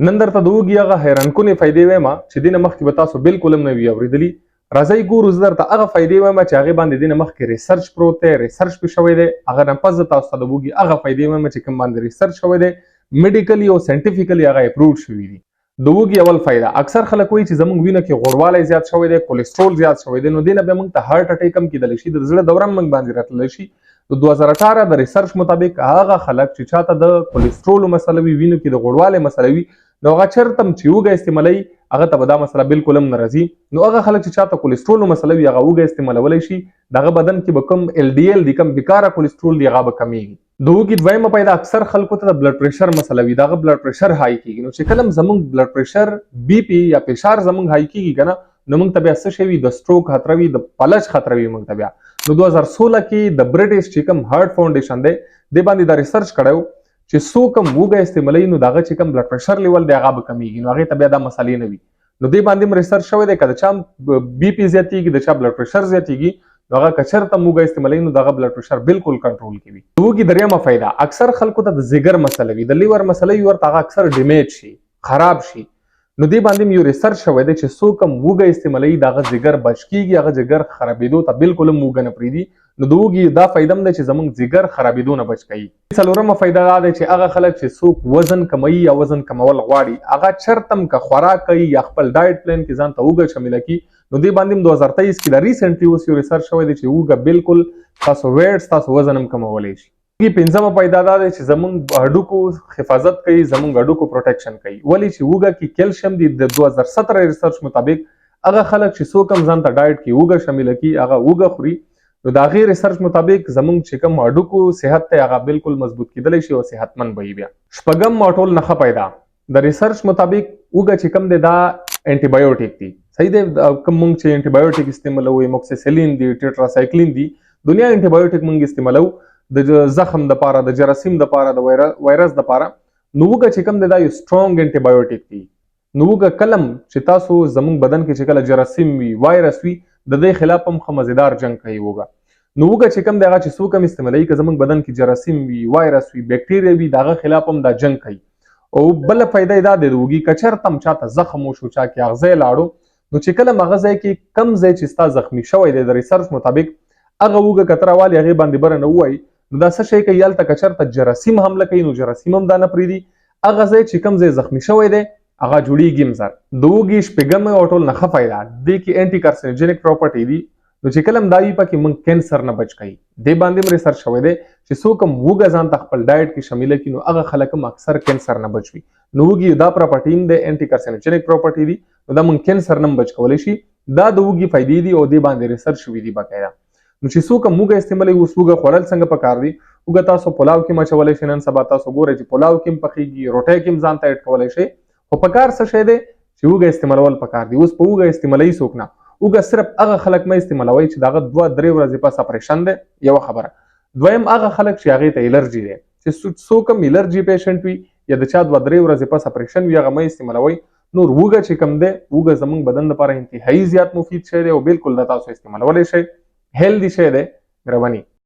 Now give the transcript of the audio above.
نن درته د وږي هغه حیرانکونې فایدې وایم چې دې نه مخکې به تاسو بالکل هم نه وي اورېدلي. راځئ ګورو، زه درته هغه فایدې وایم چې هغې باندې دې نه مخکې ریسرچ پروت دی، ریسرچ پې شوی دی. هغه نه پس زه تاسو ته د وږي هغه فایدې وایم چې کوم باندې ریسرچ شوی دی، میډیکلي او ساینټیفیکلي هغه اپروভ شوي دي. د وږي اول فایده، اکثر خلک وایي چې زموږ وینه کې غوړوالی زیات شوی دی، کولیسټرول زیات شوی دی، نو دې نه بیا موږ ته هارټ اټیک هم کېدلی شي، د زړه دوره هم موږ باندې راتللی شي. د 2018 د ریسرچ مطابق هغه خلک چې چاته د کولیسټرولو مسله وي، وینو کې د غوړوالي مسله وي، نو هغه چرته هم چې وږه استعمالوي، هغه ته به دا مسله بالکل هم نه راځي. نو هغه خلک چې چاته کولیسټرولو مسله وي، هغه وږه استعمالولی شي، دغه بدن کې به کوم ال ډي ال دي، کوم بیکاره کولیسټرول دی، هغه به کمیږي. د وږي دویمه پیدا، اکثر خلکو ته د بلډ پریشر مسله وي، دغه بلډ پریشر های کیږي. نو چې کله زمونږ بلډ پریشر، بی پی یا فشار زمونږ های کیږي کنه، نو موږ ته بیا څه شی وي؟ د سټروک خطر وي، د فلج خطر وي موږ ته بیا. نو 2016 کې د برټش چې کوم هارت فاونډیشن دی، د باندې دا ریسرچ کړو چې څوک هم وږه استعمالوي، نو دغه چې کوم بلډ پریشر لیول دی، هغه به کمیږي، نو هغه ته بیا دا مسالې نه وي. نو دې باندې هم ریسرچ شوی دی، که د چا بی پی زیاتیږي، د چا بلډ پریشر زیاتیږي، نو هغه که چېرته موږ استعمالوي، نو دغه بلډ پریشر بالکل کنټرول کې وي. د وږي درېیمه فایده، اکثر خلکو ته د ځیګر مسله وي، د لیور مسله وي ورته، هغه اکثر ډیمیج شي، خراب شي. نو دې باندې یو ریسرچ شوی دی چې څوک هم وږه استعمالوي، دغه ځیګر بچ کیږي، هغه ځیګر خرابېدو ته بالکل هم وږه نه پرېږدي. نو د وږي دا فایده هم ده چې زموږ ځیګر خرابېدو نه بچ کوي. څلورمه فایده دا ده چې هغه خلک چې څوک وزن کموي یا وزن کمول غواړي، هغه چرته هم که خوراک کوي یا خپل ډایټ پلان کې ځان ته اوږه شامله کړي، نو دې باندې هم 2023 کې دا ریسنټلی اوس یو ریسرچ شوی دی چې اوږه بالکل تاسو ویټ، تاسو وزن هم کمولی شي. پنځمه پیدا دا ده چې زمونږ هډوکو حفاظت کوي، زمونږ هډوکو پروټیکشن کوي، ولی چې اوږه کې کلشیم دی. د 2017 ریسرچ مطابق هغه خلک چې څوک هم ځان ته ډایټ کې اوږه شامله کړي، هغه اوږه خوري، نو د هغې ریسرچ مطابق زمونږ چې کوم هډوکو صحت ته، هغه بالکل مضبوط کېدلی شي او صحتمند به وي. بیا شپږم او ټول نه ښه پیدا، د ریسرچ مطابق اوږه چې کوم دی، دا انټي بایوټیک دی، صحیح دی. کوم مونږ چې انټي بایوټیک استعمالوو، موکسیسلین دی، ټیټراسایکلین دی، دنیا انټي بایوټیک مونږ استعمالوو د زخم د پاره، د جراثیم د پاره، د وایرس د پاره، نو وږه چې کوم دی، دا یو سترونګ انټي بایوټیک دی. نو وږه کلم چې تاسو زمونږ بدن کې چې کله جراثیم وي، وایرس وي، د دې خلاف هم ښه مزیدار جنگ کوي وږه. نو وږه چې کوم دی، هغه چې څوک هم استعمالوي، که زمونږ بدن کې جراثیم وي، وایرس وي، بکټریا وي، د هغه خلاف هم دا جنگ کوي. او بله فایده یې دا دی د وږي، که چېرته هم چاته زخم وشو، چا کې اغزی لاړو، نو چې کله هغه ځای کې، کم ځای چې ستا زخمی شوی دی، د ریسرچ مطابق هغه وږه که ته راوالې، هغې باندې بره نه ووایي، نو دا څه شی کوي؟ هلته که چېرته جراثیم حمله کوي، نو جراثیم هم دا نه پرېږدي، هغه ځای چې کوم ځای زخمی شوی دی، هغه جوړیږي هم زر. د وږي شپږمه او ټول نه ښه فایده، دې کې انټي کارسینوجینیک پراپرټي دي، نو چې کله هم دا وي پکې، موږ کینسر نه بچ کوي. دې باندې هم ریسرچ شوی دی چې څوک هم وږه ځان ته خپل ډایټ کې شامله کړي، نو هغه خلک هم اکثر کینسر نه بچ وي. نو وږي دا پراپرټي هم دی، انټي کارسینوجینیک پراپرټي دي، نو دا موږ کینسر نه هم بچ کولی شي. دا د وږي فایدې دي او دې باندې ریسرچ شوي دي باقاعده. نو چې څوک هم وږه استعمالوي، اوس وږه خوړل څنګه پکار دي؟ وږه تاسو پلاو کې مچولی شئ. نن سبا تاسو ګورئ چې پلاو کې هم پخېږي، روټۍ کې هم ځان ته اډ کولی شئ، خو پکار څه شی دی؟ چې وږه استعمالول پکار دي. اوس په وږه استعمالوي څوک نه. وږه صرف هغه خلک مه استعمالوي چې دغه 2-3 ورځې پس اپریشن دی، یوه خبره. دویم، هغه خلک چې هغې ته الرجي دی، چې څوک هم الرجي پیشنټ وي یا د چا 2-3 ورځې پس اپریشن وي، هغه مه استعمالوئ. نور وږه چې کوم دی، وږه زمونږ بدن لپاره انتهایی زیات مفید شی دی او بالکل دا تاسو استعمالولی شئ، هیلدي شی دی. مهرباني.